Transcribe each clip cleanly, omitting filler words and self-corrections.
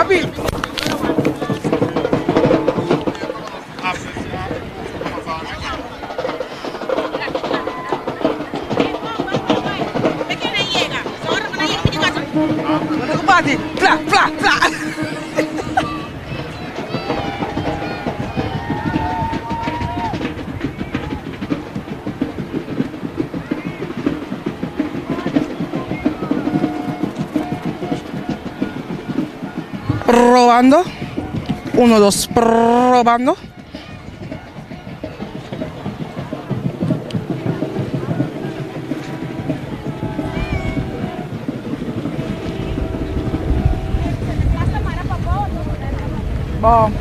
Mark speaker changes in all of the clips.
Speaker 1: Hopi. Bati, fla, fla, fla. Probando. Uno, dos, probando. Bon.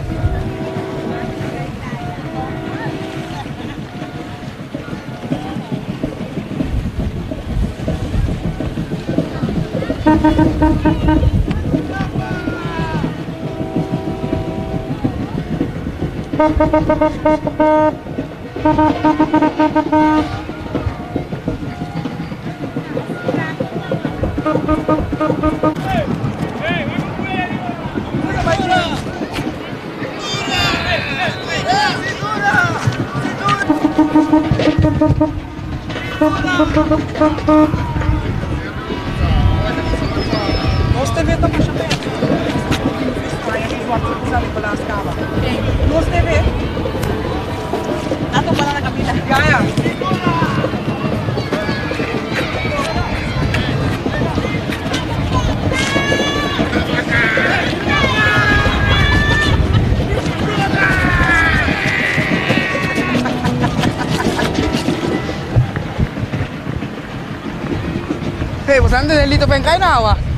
Speaker 1: Nos TV ta masha bèn. Nos TV. Ya, ya. Hey, boso a tende Lito pen kai na awa?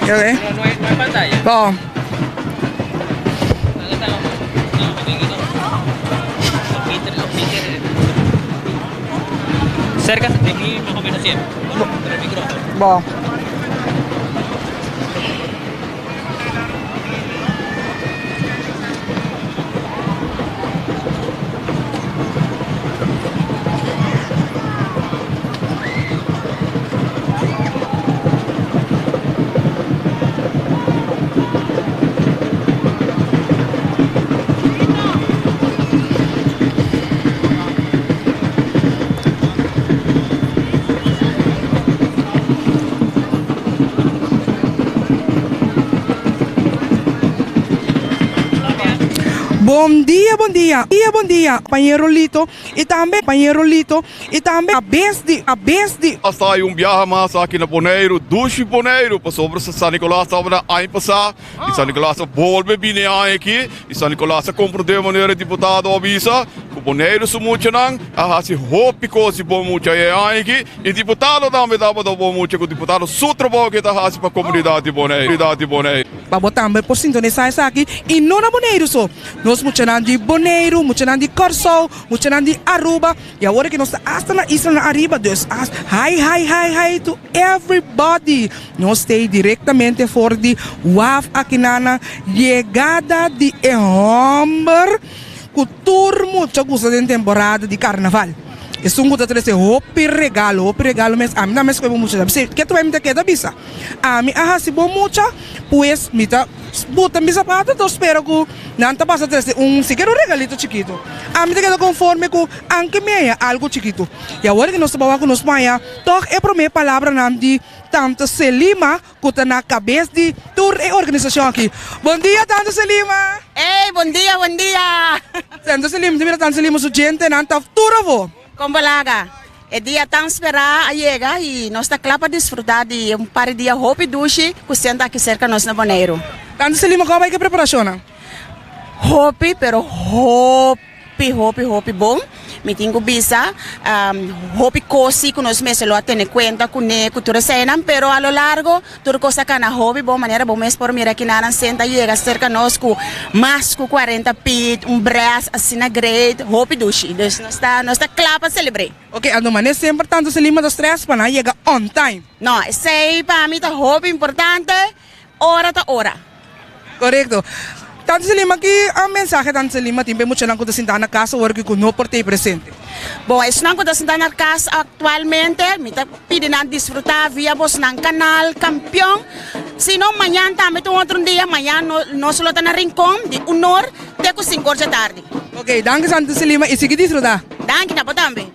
Speaker 1: Ok. Bon.
Speaker 2: Cerca de aquí más o menos siempre. Pero el micrófono.
Speaker 1: Bon. Bon dia, bon dia, dia, bon dia, pañero Lito y tambe pañero Lito y tambe a bes di, a bes di.
Speaker 3: Hasta hay un biaha mas aki na Boneiru, dushi Boneiru, pasobra San Nicolas tabata aña pasá y San Nicolas a bolbe bini e aña aki y San Nicolas a comprende manera e diputado a bisa cu Boneiru su muchanan a haci hopi cos di bon mucha e aña aki y diputado tambe tabata bon mucha cu diputado su trabou ke ta haci pa comunidad di Boneiru, di Boneiru.
Speaker 1: Pa bo tambe por sintonisá esaki y no na Boneiru so. Nos muchanan di Boneiru, muchanan di Kòrsou, muchanan di Aruba y awor aki nos ta hasta na islanan ariba dus hi hi hi hi to everybody. Nos ta directamente for di waf aki na na yegada di e homber cu tur mucha gusta den temporada di carnaval. Esun cu ta trece hopi regalo, hopi regalo mes. Ami tambe escoge bo mucha. Ke ta bay mi ta keda bisa? Ami a haci bo mucha, pues mi ta buta mi zapato ta spera cu nan ta pasa trece un sikiera un regalito chikito. Ami ta keda conforme cu anke mi haya algo chikito. Y awor cu nos ta bawa cu nos maya toch e prome palabranan di Tante Selima cu ta na cabes di tur e organisacion aki. Bon dia Tante Selima!
Speaker 4: Ey, bon dia, bon dia!
Speaker 1: Tante Selima, ta mira Tante Selima su djentenan ta tur afo.
Speaker 4: Con balaga? E dia tan sperá a yega i nos ta kla pa disfrutá di un par di dia hopi dushi ku senta aki serka nos na Boneiru.
Speaker 1: Tante Selima, kon a bai ku e preparashonnan?
Speaker 4: Hopi, pero hopi, hopi, hopi bon. Mi tin ku bisa, hopi kos si ku nos mester lo a tene kuenta kuné ku tur eseinan, pero a lo largo Tur kos a kana hopi bon manera bo mes por mira kinanan senta yega serka nos ku mas ku 40 pit, un bres asina great, hopi dushi. Dus nos ta nos ta kla pa selebr'é.
Speaker 1: Ok, anto manera semper tantu Selima ta stress pa nan yega on time.
Speaker 4: No, esei pa mi ta hopi importante, ora ta ora.
Speaker 1: Korekto. Tante Selima, ki mensahe Tante Selima tin pa e muchanan ku ta sintá na kas awor ku no por ta ei presente?
Speaker 4: Bon, esnan ku ta sintá na kas aktualmente, mi ta pidi nan disfrutá via bosnan kanal Kampion. Si no, mañan tambe ta un otro dia, mañan nos lo ta na Rincon di un or te ku sinku or dje tardi.
Speaker 1: Ok, danki Tante Selima i sigui disfrutá.
Speaker 4: Danki na bo tambe.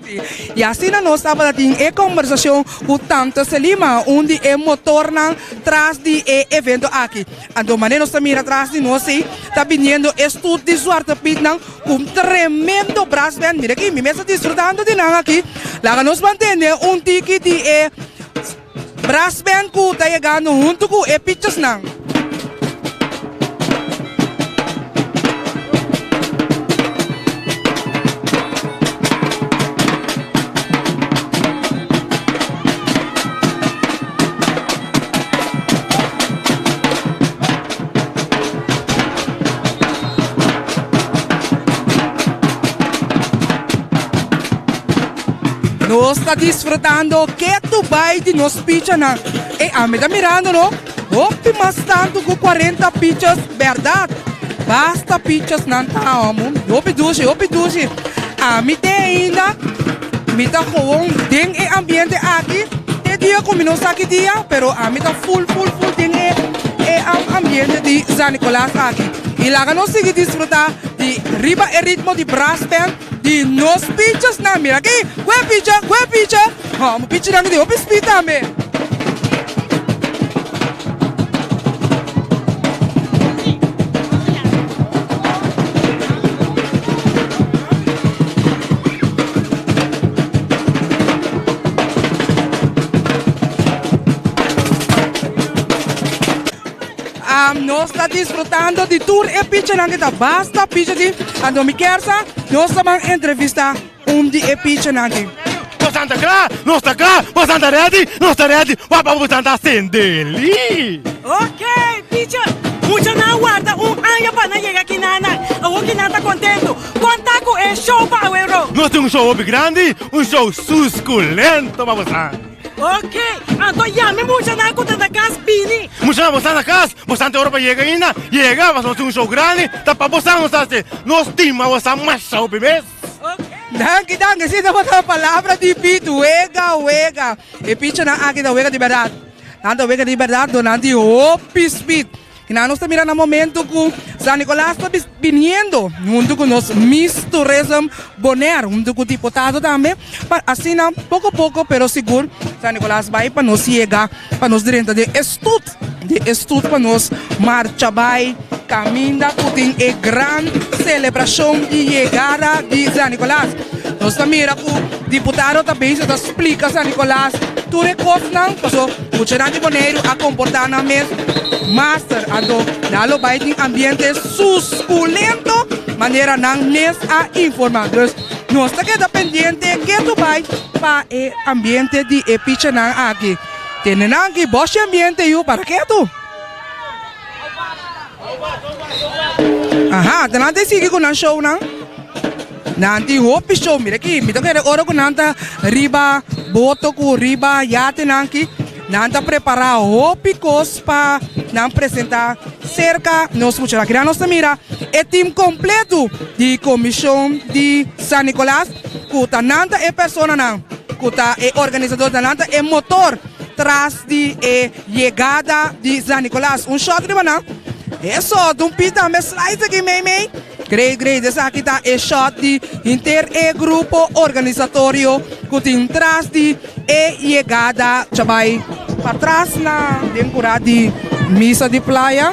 Speaker 1: I asina nos tabata tin e kombersashon ku Tante Selima, un di e motornan tras di e evento aki. Anto manera nos ta mira tras di nos ei, ta biniendo e stoet di Zwarte Pietnan ku un tremendo brassband. Mira aki, mi mes ta disfrutando di nan aki. Laga nos mantene un tiki di e brassband ku ta yegando huntu ku e pichosnan. Nos ta disfrutando ketu bai di nos pichanan. E ami ta mirando no, hopi mas tantu ku 40 pichas, bèrdat. Basta pichas nan ta amo. Hopi dushi, hopi dushi. Ami te ainda. Mi ta gewoon den e ambiente aki te dia ku mi no sa ki dia, pero ami ta full full full den e e ambiente di San Nicolas aki. I laga nos sigui disfruta di riba e ritmo di brass band di nos pichasnan. Mira aki, kue picha, kue picha. Hòmber pichinan di hopi speed tambe. Nos ta disfrutando di tur e pichanan ke ta basta picha di. Anto mi kier sa nos ta ban entrevista un di e pichanan aki.
Speaker 5: Bosan ta kla? Nos ta kla! Bosan ta ready? Nos ta ready! Wak pa bosan ta sendeli!
Speaker 6: Ok, picha! Muchanan a warda un aña pa nan yega kinanan. Awor kinan ta kontentu. Kon ta ku e show pa awe ro?
Speaker 5: Nos tin un show hopi grandi, un show suskulento pa bosan.
Speaker 6: Ok, anto yama e muchanan ku ta na kas bini.
Speaker 5: Muchanan, bosan na kas? Bosan ta ora pa yega ainda? Yega, pasobra nos tin un show grandi, ta pa bosan nos ta hasi. Nos stima bosan masha hopi mes.
Speaker 1: Danki, danki. Si tabata palabra di Piet, wega, wega. E pichanan aki ta wega di berdad. Nan ta wega di berdad do nan tin hopi speed. I nan nos ta mira na momento ku San Nicolas ta biniendo huntu ku nos Miss Tourism Bonaire, huntu ku diputado tambe, pa asina poko poko pero sigur San Nicolas bai pa nos yega pa nos drenta den e stoet, den e stoet pa nos marcha bai kaminda ku tin e gran selebrashon di yegada di San Nicolas. Nos ta mira ku diputado ta bezig ta splika San Nicolas tur e kosnan paso muchanan di Boneiru a komportá nan mes master anto nan lo bai tin ambiente suskulento manera nan mes a informá. Dus nos ta keda pendiente ketu bai pa e ambiente di e pichanan aki. Tene nan ki boshi ambiente yu para ketu. Aha, te nan ta sigui ku nan shownan. Nan tin hopi show. Mira aki, mi ta kere ora ku nan ta riba boto ku riba yatenan aki, nan ta prepará hopi kos pa nan presentá serka nos muchanan. Kira nos ta mira e team kompleto di komishon di San Nicolas ku ta nan ta e personanan ku ta e organisador, ta nan ta e motor tras di e yegada di San Nicolas. Un shot riba nan. Eso, un pita tambe slice aki mei mei. Great great esaki ta e shot di henter e grupo organisatorio ku tin tras di e yegada. Cha bai patras na den kura di misa di playa.